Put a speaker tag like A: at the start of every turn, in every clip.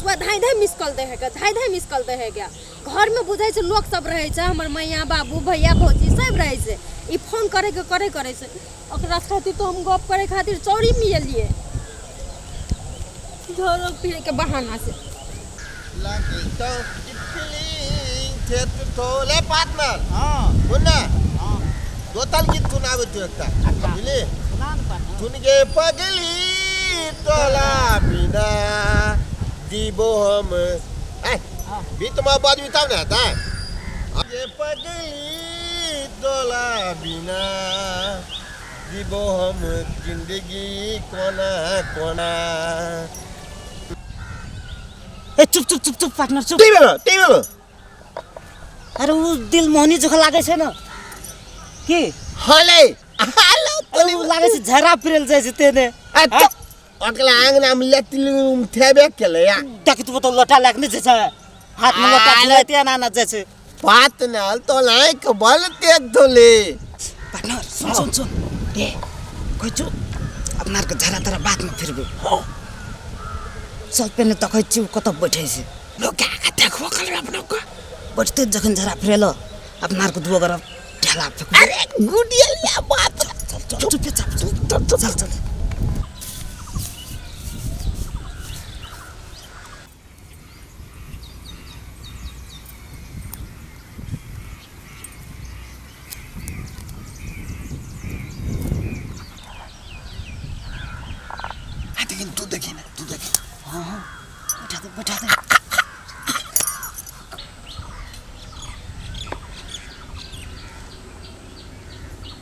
A: खसुआ धाइ धाइ miss call दै है गे, धाइ धाइ मिस कॉल दै है गे। घरमे बुझै छै लोक सब रहै छै, हमर मैया बाबू भैया भौजी सब रहै छै, ई फोन करे के करे करै छै। ओकरा खातिर तो हम गप करे खातिर चौरी में एलियै झोरो पिए के बहाना से।
B: लागी तो फीलिंग खेत तोले पार्टनर।
C: हाँ।
B: सुन ना।
C: हाँ।
B: दो ताल गीत सुनाबै छौ एकटा।
C: अच्छा।
B: बुझली?
C: सुना ने पार्टनर।
B: सुन गे पगली तोला बिना जीबो हम। ए,
C: हाँ।
B: बीत में बजबी तब ने हेतै। गे पगली तोला बिना जीबो हम जिंदगी कोना कोना।
C: ए चुप चुप चुप चुप पार्टनर चुप।
B: की भेलो? की भेलो?
C: अरे उ दिल मोहनी जखन लागै छै न की
B: हले हालो।
C: अरे उ लागै छै झरा फिरल जाइ छै तेने।
B: ए, चुप। अगला आंगना में लेतिल थेबे केले या।
C: देखि तू तो लोटा लाग नै जाइ छै, हाथ में लोटा
B: आले।
C: झुलाइते एना एना जाइ छै।
B: बात न हल तो लाइक बल तेज धोले।
C: पार्टनर सुन सुन सुन, ए कहै छु अपना आरके झरा तरा बात में फिरबे। चल पहिने देखै छी उ कतऽ बैठै छै।
B: लोग क्या के देखबो करबे अपना के।
C: बैठते जखन झरा फिरेलो अपना आरके दुओ गोरा ढेला फेकबै।
B: अरे गुडिया बात।
C: चल चल चुपे चाप चल चल चल चल।
B: देखिन तू देखिन तू देखिन।
C: हाँ हाँ बैठा दे बैठा दे।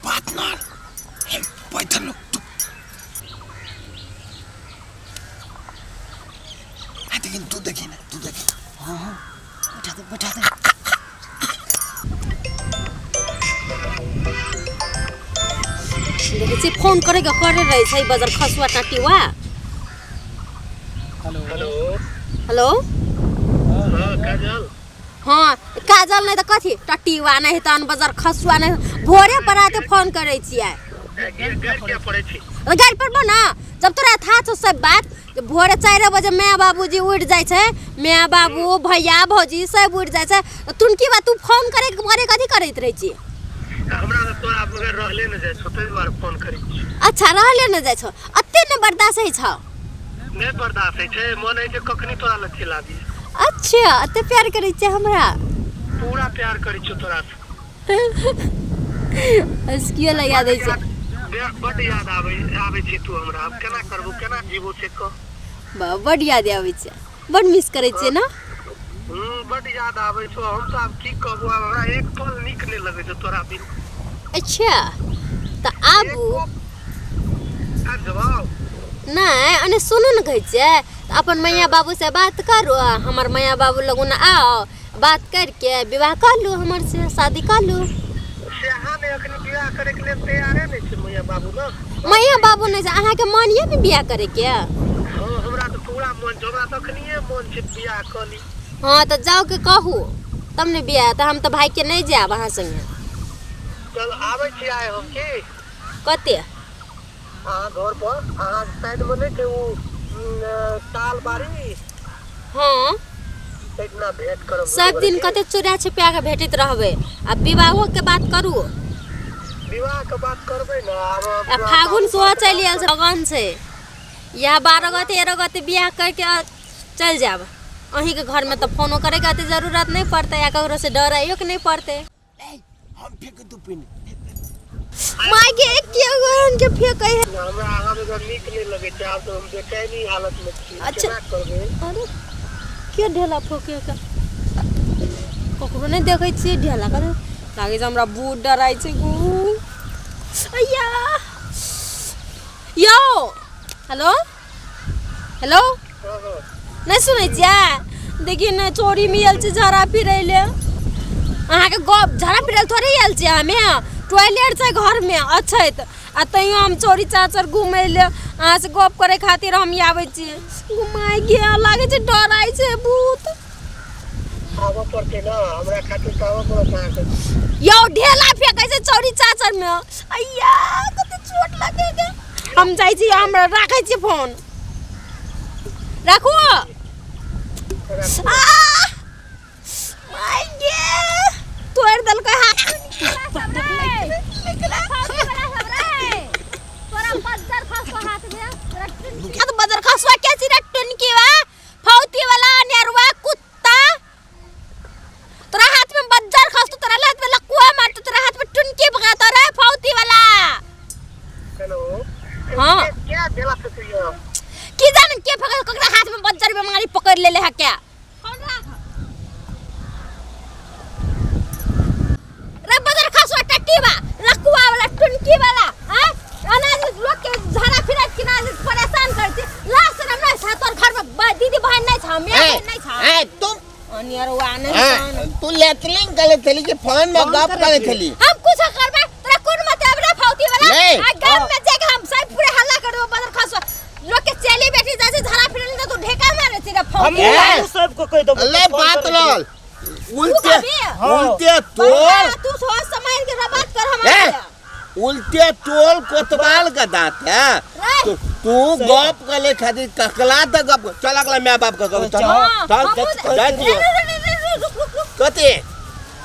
B: पार्टनर हे बैठल लोग तू। देखिन तू देखिन तू देखिन।
C: हाँ हाँ बैठा दे बैठा दे।
A: देखै छी फोन करे के करे रहै छै बजर खसुआ टाटीवा।
D: हेलो।
A: हेलो।
D: हाँ काजल।
A: हाँ काजल नहीं तो कथी टटीवा नहीं तहन बजर खसुआ नहीं, भोरे पराते फोन करे छियै।
D: गाड़ी पड़ै छी?
A: गाड़ी पर ना जब तोरा था छौ सब बात। भोरे 4 बजे my बाबूजी उठि जाइ छै, my बाबू भैया भौजी सब उठि जाइ छै, तुन की बात तू फोन करे करे कथी करैत रहै छी?
D: हमरा तऽ तोरा बगैर रहले ने जाइ छौ, ताहि दुआरे फोन करै छी।
A: अच्छा रहले ने जाइ छौ, अते ने बर्दाश्त होइ छौ?
D: नहि बर्दाश्त होइ छै, मन होइ छै कखनी तोरा लग चलि आबी।
A: अच्छा अते प्यार करै छियै हमरा?
D: पूरा प्यार करै छियौ तोरा से।
A: हँसकियो लगा दै छै।
D: बड्ड याद आबै आबै छी तू हमरा, आब केना करबो केना जीबो से कह।
A: बड्ड याद आबै छै, बड्ड मिस करै छियै ने?
D: बड्ड याद आबै छौ। हम तऽ आब की कहबो, आब हमरा एक पल नीक नहि लगै छौ तोरा बिन।
A: अच्छा तऽ आबू।
D: आबि जेबौ?
A: नहि अने सुनू ने, कहै छियै अपन मैया बाबू से बात करू, हमर मैया बाबू लगुन आउ, बात करके विवाह कर लू, हमर से शादी कर लू।
D: से अहाँ ने अखनी बियाह करे के लेल तैयारे नहि छै मैया बाबू ने।
A: मैया बाबू नहि छै, अहाँके मन यऽ ने बियाह करे के?
D: हाँ हमरा तऽ पूरा मन छै, हमरा तऽ अखनिये मन छै बियाह कऽ ली।
A: हाँ तऽ जाउ के कहू तब ने बियाह, तऽ हम तऽ भाई के नहि जायब अहाँ संगे।
D: चल आबै छी आइ हम की।
A: कते?
D: अहाँ घर पर, अहाँ साइड में नहि छै ओ ताल बाड़ी?
A: हाँ।
D: एहिठिना भेंट करब।
A: सब दिन कते चोरा छिपा के भेटैत रहबै, आ विवाहो के बात करू।
D: विवाह के बात करबै ने आब।
A: आ फागुन सेहो चलि आयल छै, लगन छै, इएह 12 गते 13 गते बियाह करके चलि जायब अहीँके घरमे, तऽ फोनो करैके अते जरूरत नहि पड़तै आ ककरो से डराइयो के नहि पड़तै।
B: हम फेंक दू पिन
A: माय के के के फेंकै है।
D: हमरा अहाँ बगैर नीक नहि लगै छै, आब तऽ हम बेचैनी हालत में छी।
A: अच्छा।
D: केना करबै?
A: अरे के ढेला फोके के ककरो नहि देखै छियै ढेला करे लागै छै, हमरा भूत डराइ छै गो। अय्या यौ, हेलो हेलो।
D: हाँ हाँ।
A: नहि सुनै छियै? देखियौ ने चोरी में आयल छै झड़ा फिरै ले। अहाँके गप झड़ा फिरै थोड़े आयल छियै, हमे टॉयलेट छै घरमे अछैत आ तैयो हम चोरी चाचर घुमै ले अहाँसँ गप करै खातिर हम आबै छी। घुमाय गे लागै छै डराइ छै भूत।
D: आबऽ पड़तै ने हमरा खातिर तऽ आबऽ पड़त अहाँके।
A: यौ ढेला फेकै छै चोरी चाचर में। अय्या कते चोट लागै गे। हम जाइ छी, हमरा राखै छी फोन, राखू। आह! माय गे तोड़ देलकै हाथ बदर खसवा के चिरा टुनकी वा फौती वाला नेरुआ कुत्ता तोरा हाथ में बज्जर खसतो तोरा हाथ में लकुआ मारतो तोरा हाथ में टुनकी भगातो रे फौती वाला
D: हेलो
A: हाँ।
D: क्या देला से तू यो
A: की जाने के पकड़ ककरा हाथ में बज्जर बीमारी पकड़ लेले है क्या रे बदर खसवा टट्टी बा लकुआ वाला टुनकी वाला हां अनाज लोग के झाड़ा फिरा के ना परेशान करते लास्ट हम नहीं छा तोर घर में दीदी बहन नहीं छा मैं बहन नहीं छा
B: ए तुम
A: अनियर वा नहीं
B: हाँ, तू लेटरिन करे थली कि फोन में गप करे थली
A: हम कुछ करबे तोरा कोन मतलब रे फौती वाला
B: नहीं।
A: आ गांव में जाके हम सब पूरे हल्ला कर देबो बदर खसवा लोग के चली बैठी जाय छै झाड़ा फिरे त तू ढेका मारे छी रे
E: हम
A: फौती
B: ए।
E: लालू साहब को कह देबो
B: अले बात लल उल्टे
A: कभी?
B: उल्टे तोल
A: तू सोच समझ के बात कर
B: ए,
A: हमारे
B: उल्टे टोल कोतवाल का दांत है
A: रे।
B: तू तू गप करे खातिर ककला त गप चल अगला मैं बाप का गप चल
A: हाँ,
B: चल
A: हमहूँ-
B: चल जा
A: रे,
B: दियो
A: रे, रे, रे, रे, रुक, रुक, रुक।
B: कते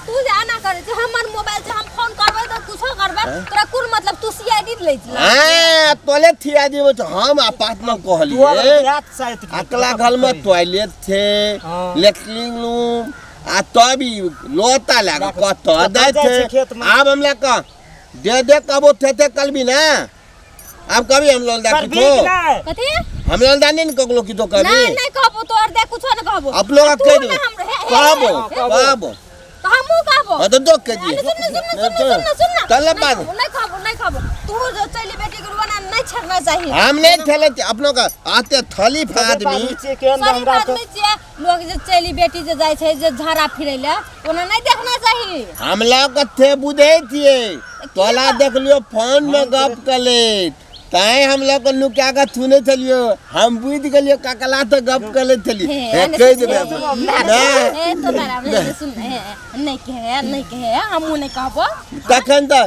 A: तू जाना करे छै हमर मोबाइल से हम फोन करबै त कुछो करबै तोरा कोन मतलब तू सीआईडी लै छला
B: हां तोले थिया दियो तो हम आपात में कहलिए
E: शायद
B: अकला घर में टॉयलेट थे
E: हाँ।
B: लेटरिन रूम आ तब ई लोता लाग कत दै
E: जाइ
B: थे
E: छै खेत में।
B: आब हमरा कह दे दे कबो थे थे कल भी ना अब कभी हम लोग
E: करबी
B: दा
E: कि नहीं
A: कथी
B: हम लोग दानी ने ककलो की तो कभी
A: नहीं नहीं कहबो तोर दे कुछो न कहबो
B: आप लोग
A: तू
B: कह
A: ना
B: दो
A: हम हे, हे,
B: कहबो
A: हे, हे,
B: कहबो
A: तो हमहूँ कहबो
B: हाँ तो दो के दिए
A: अरे सुन ना, सुन ना, सुन ना, सुन ना, सुन ना।
B: चल
A: नहीं
B: बात
A: कहबो, नहीं कहबो, नहीं कहबो। तू जो चली बेटी के रुआना नहीं छेड़ना चाहिए।
B: हम नहीं थेले अपनों का आते थली फा आदमी
E: छियै केहन
A: शरीफ
E: हमरा के
A: आदमी छियै, लोग जे चली बेटी जे जाइ छै जे झाड़ा फिरै ले ओना नहीं देखना चाहिए।
B: हम लोग थे बुझे थिए तोला देख लियो फोन में गप कले तैं हम लोग नुका के थुने चलियो हम बुझ गेलियो ककला तो गप कले चली
A: हे,
B: हे
A: ने
B: कह
A: सुन,
B: देबे
A: हे,
B: अब। ना
A: हे, तो तारा ने सुन, हे, नहीं कहे, नहीं कहे, हमहूँ नहीं कहबो।
B: तखन त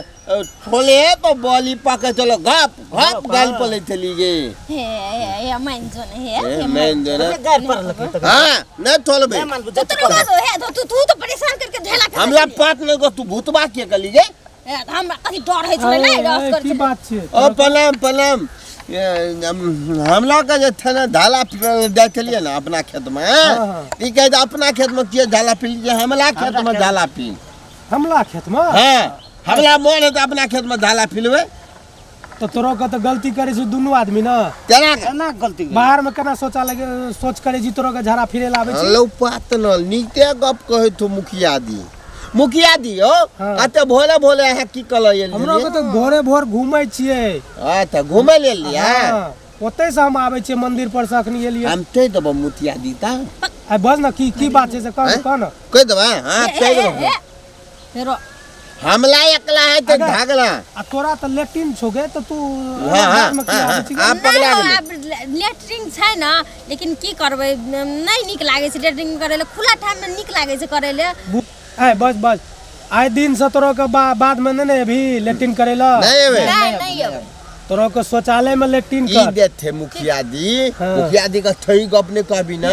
B: ठोले पर बॉली पके चलो गप गप गाल पले चली गे
A: हे, हे, हे, मान जो ने, हे,
B: हे
A: हे,
B: मान जो ने।
E: गार पर लगी त
B: हां नहीं ठोलबे
E: नहीं मानबो
A: तो
E: जत
A: तोरा बात हे, तो तू तू तो परेशान करके ढेला फेंकै
B: हमरा
A: छली।
B: पात नहीं गो तू भूतबा के कली गे
A: हे, तऽ हमरा कथी डर होइ छलै नहि रस
F: की
A: करै
F: बात छै
B: ओ प्रणाम प्रणाम ये, हमरा के जे थे ना झाला जाइ छलियै ने अपना खेत में
F: हाँ।
B: ई कहै जे अपना खेत में किए झाला पी जे हमला खेत में झाला पी
F: हमला खेत में
B: हाँ हमरा मोन है तऽ अपना खेत में झाला पीलबै
F: तो तोरो के तो गलती करे छी दुनू आदमी ना
B: केना के
C: केना गलती भेल?
F: बाहर में केना सोचा लगे सोच करे छी तोरो के झाड़ा फिरे लावे छी
B: लौ पात न नीके गप कहै थो मुखिया दी मुखिया दी हो
F: हाँ।
B: आ तऽ भोले भोले अहाँ की कहल
F: हमरो के तो भोरे भोर घूमै छियै
B: हाँ तऽ घूमै लेल लियै
F: हाँ, ओतै से हम आबै छियै मंदिर पर से अखनी एलियै
B: हम कहि देबो मुखिया दी तऽ
F: आ बस ना की की बात छै से कह
B: हैं?
F: कह ना
B: कहि देबै हाँ कहि देबो
A: फेरो
B: हमला एकला है तऽ
F: अगर-
B: भागला
F: आ तोरा तऽ लेट्रिन छौ गे तऽ तू
B: हाँ, हाँ,
F: में की
B: हाँ,
F: आबै छी गे?
B: हाँ, आब पगला
A: नहि
B: गेलै।
A: आब लेटरिन छै ने लेकिन की करबै नहि नीक लागै छै लेटरिन करै लए खुला ठाममे नीक लागै छै करै लए
F: ए बस बस आइ दिन से तोरो के बाद में नहीं ने अभी लेट्रिन करे ला
B: नहीं एबै
A: नहि नहि एबै
F: तोरो के शौचालय में लेट्रिन
B: ई
F: कर
B: देथे मुखिया दी
F: हाँ।
B: मुखिया दी के थई गप नहीं कहबी ना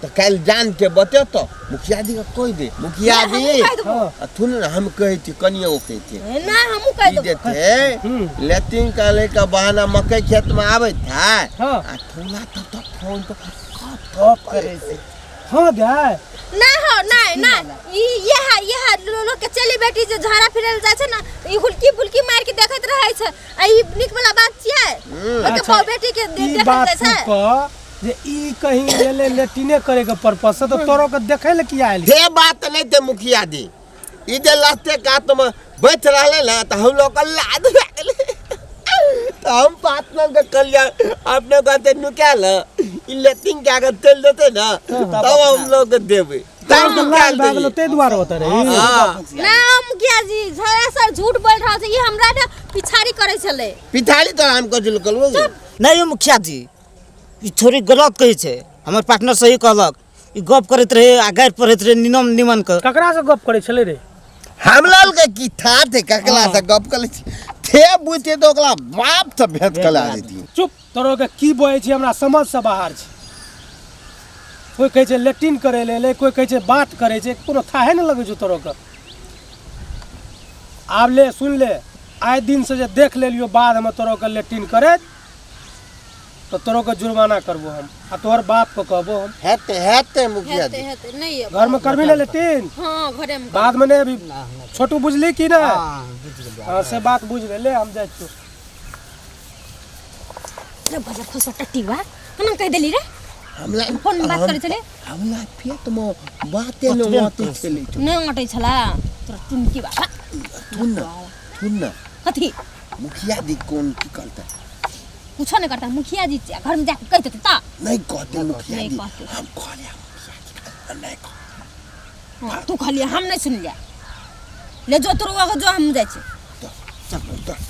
B: तो काल्हि जान के बते तो मुखिया दी के कहि दे मुखिया दी
A: हमहूँ कहि देबो।
F: हाँ।
B: आ थुन ने हम कहै छी कनिए ओ कहै छी
A: नहि हमहूँ कहि
B: ई
A: देबो
B: देथे
F: हम्म।
B: लेट्रिन करे के बहाना मकई खेत में आबै था
F: हाँ।
B: आ थोला तब तक फोन पर
C: गप करै छै
F: हाँ गए
A: नहि हो नहि नहि ई इएह इएह लोग के चली बेटी जे झाड़ा फिरै लए जाइ छै ने ई हुलकी पुलकी मारि के देखैत रहै छै आ ई नीक वाला बात छियै ओके
F: अच्छा,
A: बहु बेटी के
F: ई
A: देखल
F: बात
A: जाइ
F: तू
A: छै
F: कह जे ई कहीं गेलै लेट्रिने करे के पर्पस से तो तोरो के देखै ले किया आयल
B: हे बात नहीं थे मुखिया दी ई जे लस्ते कात में बैठ रहले ना तो हम लोग लाद भए गेलै तो हम बात न के कलिया अपने कहते नुकाल ई लेटिंग के आगे चल देते ना तब हम लोग के देबै तब
F: लाल
B: नुकाल
F: भए गेलो
B: देबै
F: ताहि दुआरे ओतऽ रही
B: हाँ
A: ना मुखिया जी सरासर झूठ बोल रहल छै ई हमरा ने पिछाड़ी करै छलै
B: पिठारी तो हम कथी लुकलबो
C: नहि यौ मुखिया जी ई छोरी गलत कहै छै हमर पार्टनर सही कहलक ई गप करैत रहे आ गारि पढ़ैत रहे नियम निमन के
F: ककरा से गप करै छलै रे
B: हम लाल के की था थे ककला से गप कले थे बुझते तो ओकरा बाप से भेंट कला देती
F: चुप तोरो के की बजै छी हमरा समझ से बाहर छै कोइ कहै छै लेट्रिन करै लए एलै, कोइ कहै छै बात करै छै, कोनो थाहे नहि लगै छौ तोरोके। आब ले सुन ले, आइ दिनसँ जे देख लेलियौ बाधमे तोरोके लेट्रिन करैत तऽ तोरोके जुर्माना करबो हम आ तोहर बापके कहबो हम।
B: हेतै हेतै मुखिया
A: हेतै
B: जी।
A: हेतै नहि अयबै।
F: घरमे करबी ने लेट्रिन?
A: हँ घरेमे।
F: बादमे नहि अभी छोटू, बुझली कि नहि?
C: हँ बुझि गेलियै।
F: हँ से बात बुझि ले, हम जाइ छियौ।
A: रे बजर खोसा टट्टीवा केना कहि देली रे?
B: हमरा
A: फोन में बात करै छलै।
B: हमरा पेटमे बाते नहि अतै छलै।
A: नहि अटै छला तोरा टुनकी बाबा।
B: सुन न सुन न।
A: कथी?
B: मुखिया जी कोन की करतै?
A: कुछो नहि करता मुखिया जी, घर में जाके कहि देतै तऽ
B: नहीं कहते मुखिया
A: नहीं
B: जी।
A: कहते।
B: हम कहलियै मुखिया जी के, नहीं कह।
A: हाँ, तू कहलियै हम नहि सुनलियै। ले जो तोर जो, हम जाइ छी।
B: चल चल।